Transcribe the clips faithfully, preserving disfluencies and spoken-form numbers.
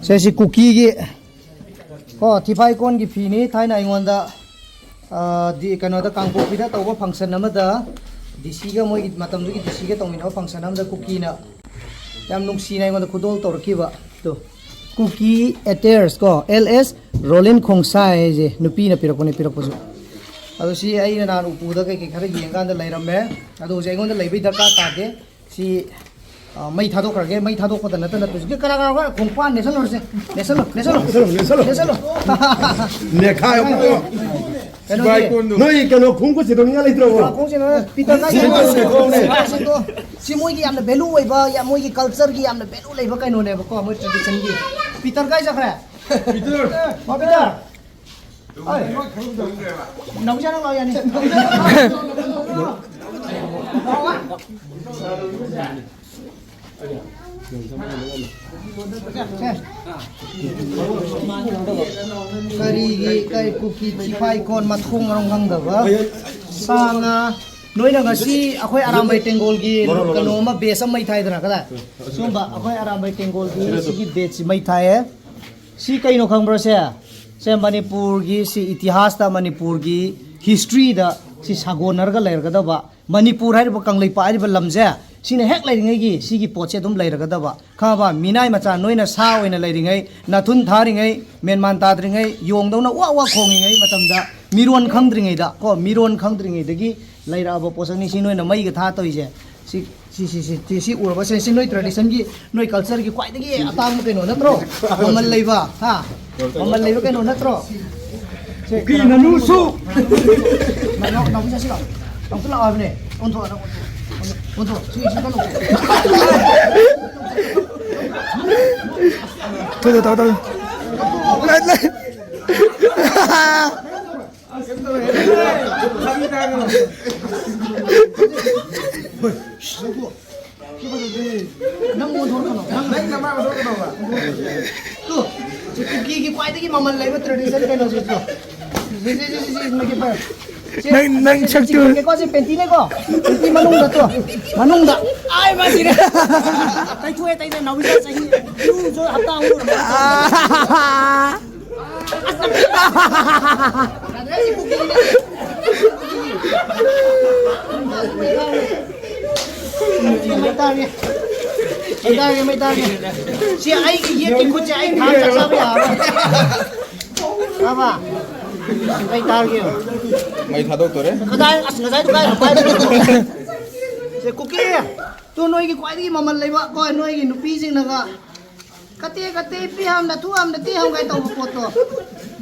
ꯁꯦ, ꯁꯤ ꯀꯨꯀꯤꯒꯤ, ꯀꯣ, ꯊꯤꯐꯥꯏ ꯀꯣꯟꯒꯤ ꯐꯤꯅꯤ꯫ ꯊꯥꯏꯅ ꯑꯩꯉꯣꯟꯗ, ꯑ, ꯗꯤ, ꯀꯩꯅꯣꯗ, ꯀꯥꯡꯄꯣꯛꯄꯤꯗ ꯇꯧꯕ function ꯑꯃꯗ ꯗꯤ ꯁꯤꯒ, ꯃꯣꯏꯒꯤ ꯃꯇꯝꯗꯨꯒꯤ ꯗꯤ ꯁꯤꯒ ꯇꯧꯃꯤꯟꯅꯕ function ꯑꯃꯗ ꯀꯨꯀꯤꯅ ꯌꯥꯝ ꯅꯨꯡꯁꯤꯅ ꯑꯩꯉꯣꯟꯗ ꯈꯨꯗꯣꯜ ꯇꯧꯔꯛꯈꯤꯕ꯫ ꯇꯣ, ꯀꯨꯀꯤ ꯑꯦꯇꯦꯔꯁ ꯀꯣ, ꯑꯦꯜ ꯑꯦꯁ ꯔꯣꯂꯤꯟ ꯈꯣꯡꯁꯥꯏ ꯍꯥꯏꯁꯦ ꯅꯨꯄꯤꯅ ꯄꯤꯔꯛꯄꯅꯦ, ꯄꯤꯔꯛꯄꯁꯨ꯫ ꯑꯗꯣ ꯁꯤ ꯑꯩꯅ ꯅꯍꯥꯟ ꯎꯄꯨꯗ ꯀꯩꯀꯩ ꯈꯔ ꯌꯦꯡꯀꯥꯟꯗ ꯂꯩꯔꯝꯃꯦ꯫ ꯑꯗꯣ ꯍꯧꯖꯤꯛ ꯑꯩꯉꯣꯟꯗ ꯂꯩꯕꯩ ꯗꯔꯀꯥꯔ ꯇꯥꯗꯦ꯫ ꯁꯤ, ꯑ, ꯃꯩ ꯊꯥꯗꯣꯛꯈ꯭ꯔꯒꯦ꯫ ꯃꯩ ꯊꯥꯗꯣꯛꯄꯗ ꯅꯠꯇꯅ ꯍꯧꯖꯤꯛꯀꯤ ꯀꯅꯥ ꯀꯅꯥ ꯈꯣꯡꯄꯥꯟ ꯅꯦꯠꯁꯜꯂꯨꯔꯁꯦ꯫ ꯅꯦꯠꯁꯜꯂꯣ, ꯅꯦꯠꯁꯜꯂꯣ꯫ ꯅꯦꯠꯁꯜꯂꯣ, ꯅꯦꯠꯁꯜꯂꯣ꯫ ꯅꯦꯠꯁꯜꯂꯣ꯫ ꯅꯦꯈꯥꯏꯌꯣ꯫ ꯀꯩꯅꯣꯗꯤ, ꯅꯣꯏ ꯀꯩꯅꯣ ꯈꯣꯡꯎꯞ ꯁꯦꯡꯗꯣꯛꯅꯤꯡꯉꯥꯏ ꯂꯩꯇ꯭ꯔꯕꯣ? ꯈꯣꯡꯎꯞ ꯁꯦꯡꯗꯣꯛꯅꯤꯡꯉꯥꯏ ꯄꯤꯇꯔ ꯀꯥꯏ ꯁꯦꯡꯗꯣꯛ, ꯁꯦꯡꯗꯣꯛ, ꯁꯦꯡꯗꯣꯛ꯫ ꯁꯤ ꯃꯣꯏꯒꯤ ꯌꯥꯝꯅ value ꯑꯣꯏꯕ, ꯌꯥꯝ, ꯃꯣꯏꯒꯤ cultureꯒꯤ ꯌꯥꯝꯅ value ꯂꯩꯕ ꯀꯩꯅꯣꯅꯦꯕꯀꯣ, ꯃꯣꯏ traditionꯒꯤ꯫ ꯄꯤꯇꯔ ꯀꯥꯏ ꯆꯠꯈ꯭ꯔꯦ? ꯄꯤꯇꯔ꯫ ꯑꯣ, ꯄꯤꯇꯔ꯫ ꯑꯩ꯫ ꯅꯥꯎꯆꯥ, ꯅꯪ ꯂꯥꯛꯑꯣ ꯌꯥꯅꯤ꯫ ꯀꯔꯤꯒꯤ, ꯀꯔꯤ ꯀꯨꯀꯤ ꯊꯤꯐꯥꯏ ꯀꯣꯟ ꯃꯊꯣꯡ ꯃꯔꯝ ꯈꯪꯗꯕ ꯁꯥ ꯉꯥ? ꯅꯣꯏꯅ ꯉꯁꯤ ꯑꯩꯈꯣꯏ ꯑꯔꯥꯝꯕꯩ ꯇꯦꯡꯒꯣꯜꯒꯤ ꯀꯩꯅꯣ ꯑꯃ batch ꯑꯃ ꯃꯩ ꯊꯥꯏꯗꯅ, ꯀꯗꯥꯏ? ꯁꯤꯒꯨꯝꯕ ꯑꯩꯈꯣꯏ ꯑꯔꯥꯝꯕꯩ ꯇꯦꯡꯒꯣꯜꯒꯤ ꯁꯤꯒꯤ batchꯁꯤ ꯃꯩ ꯊꯥꯏꯌꯦ꯫ ꯁꯤ ꯀꯩꯅꯣ ꯈꯪꯕ꯭ꯔꯣ ꯁꯦ? ꯁꯦ ꯃꯅꯤꯄꯨꯔꯒꯤ, ꯁꯤ ꯏꯇꯤꯍꯥꯁꯇ ꯃꯅꯤꯄꯨꯔꯒꯤ historyꯗ ꯁꯤ ꯁꯥꯒꯣꯟꯅꯔꯒ ꯂꯩꯔꯒꯗꯕ, ꯃꯅꯤꯄꯨꯔ ꯍꯥꯏꯔꯤꯕ ꯀꯪꯂꯩꯄꯥꯛ ꯍꯥꯏꯔꯤꯕ ꯂꯝꯁꯦ, ꯁꯤꯅ ꯍꯦꯛ ꯂꯩꯔꯤꯉꯩꯒꯤ ꯁꯤꯒꯤ ꯄꯣꯠꯁꯦ ꯑꯗꯨꯝ ꯂꯩꯔꯒꯗꯕ, ꯈꯪꯉꯕ? ꯃꯤꯅꯥꯏ ꯃꯆꯥ ꯅꯣꯏꯅ ꯁꯥ ꯑꯣꯏꯅ ꯂꯩꯔꯤꯉꯩ, ꯅꯥꯊꯨꯟ ꯊꯥꯔꯤꯉꯩ, ꯃꯦꯟꯃꯥꯟ ꯇꯥꯗ꯭ꯔꯤꯉꯩ, ꯌꯣꯡꯗꯧꯅ ꯋꯥ ꯋꯥ ꯈꯣꯡꯉꯤꯉꯩ ꯃꯇꯝꯗ, ꯃꯤꯔꯣꯟ ꯈꯪꯗ꯭ꯔꯤꯉꯩꯗ ꯀꯣ, ꯃꯤꯔꯣꯟ ꯈꯪꯗ꯭ꯔꯤꯉꯩꯗꯒꯤ ꯂꯩꯔꯛꯑꯕ ꯄꯣꯠꯁꯛꯅꯤ ꯁꯤ ꯅꯣꯏꯅ ꯃꯩꯒ ꯊꯥ ꯇꯧꯔꯤꯁꯦ꯫ ꯁꯤ ꯁꯤ, ꯁꯤ, ꯁꯤ, ꯁꯤ, ꯁꯤ ꯎꯔꯕ? ꯁꯦ, ꯁꯤ ꯅꯣꯏ traditionꯒꯤ, ꯅꯣꯏ cultureꯒꯤ ꯈ꯭ꯋꯥꯏꯗꯒꯤ ꯑꯇꯥꯡꯕ ꯀꯩꯅꯣ ꯅꯠꯇ꯭ꯔꯣ? ꯃꯃꯜ ꯂꯩꯕ, ꯍꯥ? ꯃꯃꯜ ꯂꯩꯕ ꯀꯩꯅꯣ ꯅꯠꯇ꯭ꯔꯣ? ꯁꯦ, ꯀꯨꯀꯤ ꯉꯥꯅꯨꯁꯨ! ꯅꯥꯎ-, ꯅꯥꯎ-, ꯅꯥꯎꯕꯤ ꯆꯠꯁꯤ ꯂꯥꯛꯑꯣ꯫ ꯑꯃꯨꯛꯇ ꯂꯥꯛꯑꯣ ꯍꯥꯏꯕꯅꯦ꯫ ꯑꯣꯟꯊꯣꯛꯑꯣ, ꯅꯪ ꯑꯣꯟꯊꯣꯛꯑꯣ꯫ ꯑꯣꯟꯊꯣꯛꯑꯣ꯫ ꯁꯤ, ꯁꯤ ꯈꯔ ꯂꯧꯊꯣꯛꯑꯣ꯫ ꯊꯣꯏꯗ ꯇꯧ, ꯇꯧ꯫ ꯂꯩ, ꯂꯩ꯫ ꯅꯪ ꯑꯣꯟꯊꯣꯔꯛꯀꯅꯣ꯫ ꯅꯪ ꯅꯪ ꯅꯃꯥꯏ ꯑꯣꯟꯊꯣꯔꯛꯀꯅꯣꯕ꯫ ꯇꯨ, ꯁꯤ ꯀꯨꯀꯤꯒꯤ ꯈ꯭ꯋꯥꯏꯗꯒꯤ ꯃꯃꯜ ꯂꯩꯕ tradition ꯀꯩꯅꯣꯁꯤ ꯇꯨ꯫ ꯁꯤ, ꯁꯤ, ꯁꯤ, ꯁꯤ, ꯁꯤ, ꯃꯩꯈꯦꯠ ꯄꯥꯏꯔꯣ꯫ ꯅꯪ, ꯅꯪ ꯁꯛꯇꯨ꯫ ꯆꯤꯡꯊꯣꯛꯀꯦꯀꯣ, ꯁꯤ ꯄꯦꯟꯇꯤꯅꯦꯀꯣ꯫ ꯄꯦꯟꯇꯤ ꯃꯅꯨꯡꯗ ꯇꯣ꯫ ꯃꯅꯨꯡꯗ꯫ ꯑꯥꯏ, ꯃꯥ ꯁꯤꯔꯦ꯫ ꯇꯩꯊꯣꯛꯑꯦ, ꯇꯩꯊꯣꯛꯑꯦ꯫ ꯅꯥꯎꯕꯤꯁꯦ ꯆꯍꯤ, ꯏꯔꯨꯁꯨ ꯍꯞꯇꯥ ꯑꯍꯨꯝ ꯂꯣꯏꯔꯝꯃꯅꯤ꯫ ꯑꯥ꯫ ꯃꯩ ꯇꯥꯔꯦ꯫ ꯃꯩ ꯇꯥꯔꯦ, ꯃꯩ ꯇꯥꯔꯦ꯫ ꯁꯤ ꯑꯩꯒꯤ ꯌꯦꯠꯀꯤ ꯈꯨꯠꯁꯦ ꯑꯩ ꯊꯥꯡ ꯆꯥꯛ ꯆꯥꯕ ꯌꯥꯔꯔꯣꯏ꯫ ꯇꯥꯕ? ꯃꯩ ꯇꯥꯔꯒꯦ꯫ ꯃꯩ ꯊꯥꯗꯣꯛꯇꯣꯔꯦ꯫ ꯀꯗꯥꯏ? ꯑꯁ, ꯉꯁꯥꯏꯗꯣ ꯀꯥꯏ ꯄꯥꯏꯕꯅꯣ? ꯁꯦ, ꯀꯨꯀꯤ, ꯇꯨ ꯅꯣꯏꯒꯤ ꯈ꯭ꯋꯥꯏꯗꯒꯤ ꯃꯃꯜ ꯂꯩꯕ, ꯀꯣ, ꯅꯣꯏꯒꯤ ꯅꯨꯄꯤꯁꯤꯡꯅꯒ ꯀꯇꯦ ꯀꯇꯦ ꯄꯤꯍꯝꯅ ꯊꯨꯍꯝꯅ ꯇꯤꯍꯝꯒꯥꯏ ꯇꯧꯕ ꯄꯣꯠꯇꯣ꯫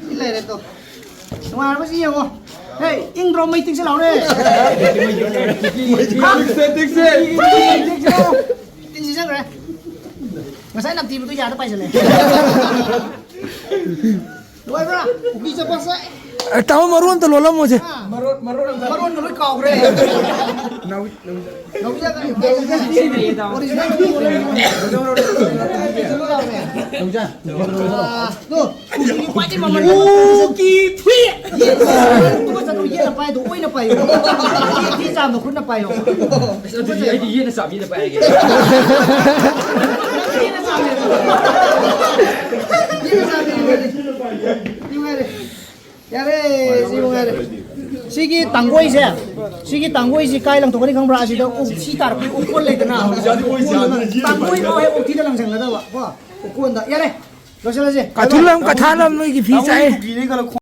ꯁꯤ ꯂꯩꯔꯦ ꯇꯣ꯫ ꯅꯨꯡꯉꯥꯏꯔꯕ ꯁꯤ ꯌꯦꯡꯉꯣ꯫ ꯍꯦ, ꯏꯪꯗ꯭ꯔꯣ? ꯃꯩ ꯇꯤꯛꯁꯦ ꯂꯥꯎꯔꯦ꯫ ꯇꯤꯛꯁꯦ, ꯇꯤꯛꯁꯦ꯫ ꯇꯤꯟ ꯁꯤꯖꯟꯈ꯭ꯔꯦ꯫ ꯉꯁꯥꯏ ꯅꯞꯇꯤꯕꯗꯣ ꯌꯥꯗ ꯄꯥꯏꯁꯜꯂꯦ꯫ ꯂꯣꯏꯕ꯭ꯔꯥ? ꯄꯨꯈ꯭ꯔꯤ ꯆꯠꯄꯁꯦ꯫ ꯑꯦ, ꯇꯥꯃꯣ, ꯃꯔꯣꯟ ꯑꯝꯇ ꯂꯣꯜꯂꯝꯃꯣꯁꯦ꯫ ꯃꯔꯣꯟ, ꯃꯔꯣꯟ ꯑꯝꯇ꯫ ꯃꯔꯣꯟꯒ ꯂꯣꯏ ꯀꯥꯎꯈ꯭ꯔꯦ꯫ ꯅꯧ-, ꯅꯧ-, ꯅꯧꯖꯥ ꯀꯥꯏ? ꯑꯣꯔꯤꯖꯤꯅꯦꯜ ꯅꯧꯖꯥ꯫ ꯑꯥ, ꯇꯨ, ꯀꯨꯀꯤꯒꯤ ꯈ꯭ꯋꯥꯏꯗꯒꯤ ꯃꯃꯜ ꯂꯩꯕ ꯀꯨꯀꯤ ꯊꯨꯏ꯫ ꯌꯦꯟ, ꯇꯨ ꯆꯠꯂꯨ, ꯌꯦꯟꯅ ꯄꯥꯏꯗꯣ, ꯑꯣꯏꯅ ꯄꯥꯏꯌꯣ꯫ ꯌꯦꯟ ꯊꯤ ꯆꯥꯝꯕ ꯈꯨꯠꯅ ꯄꯥꯏꯌꯣ꯫ ꯑꯁ, ꯑꯗꯨꯗꯤ ꯑꯩꯗꯤ ꯌꯦꯟꯅ ꯆꯥꯝꯕꯤꯅ ꯄꯥꯏꯔꯒꯦ꯫ ꯅꯪ ꯌꯦꯟꯅ ꯆꯥꯝꯃꯦꯕ꯫ ꯌꯦꯟꯅ ꯆꯥꯝꯃꯦꯕ꯫ ꯁꯤ ꯅꯨꯡꯉꯥꯏꯔꯦ꯫ ꯌꯥꯔꯦ, ꯁꯤ ꯅꯨꯡꯉꯥꯏꯔꯦ꯫ ꯁꯤꯒꯤ ꯇꯥꯡꯒꯣꯏꯁꯦ, ꯁꯤꯒꯤ ꯇꯥꯡꯒꯣꯏꯁꯤ ꯀꯥꯏ ꯂꯪꯊꯣꯛꯀꯅꯤ ꯈꯪꯕ꯭ꯔꯥ? ꯑꯁꯤꯗ ꯑꯣꯛꯊꯤ ꯇꯥꯔꯛꯄꯒꯤ ꯑꯣꯛꯀꯣꯟ ꯂꯩꯗꯅ, ꯇꯥꯡꯒꯣꯏ ꯐꯥꯎ ꯍꯦꯛ ꯑꯣꯛꯊꯤꯗ ꯂꯪꯁꯟꯒꯗꯕ ꯀꯣ, ꯑꯣꯛꯀꯣꯟꯗ꯫ ꯌꯥꯔꯦ, ꯂꯣꯏꯁꯤꯜꯂꯁꯦ꯫ ꯀꯥꯊꯨꯜ ꯑꯃ ꯀꯊꯥꯜ ꯑꯃ ꯅꯣꯏꯒꯤ ꯐꯤ ꯆꯥꯏ꯫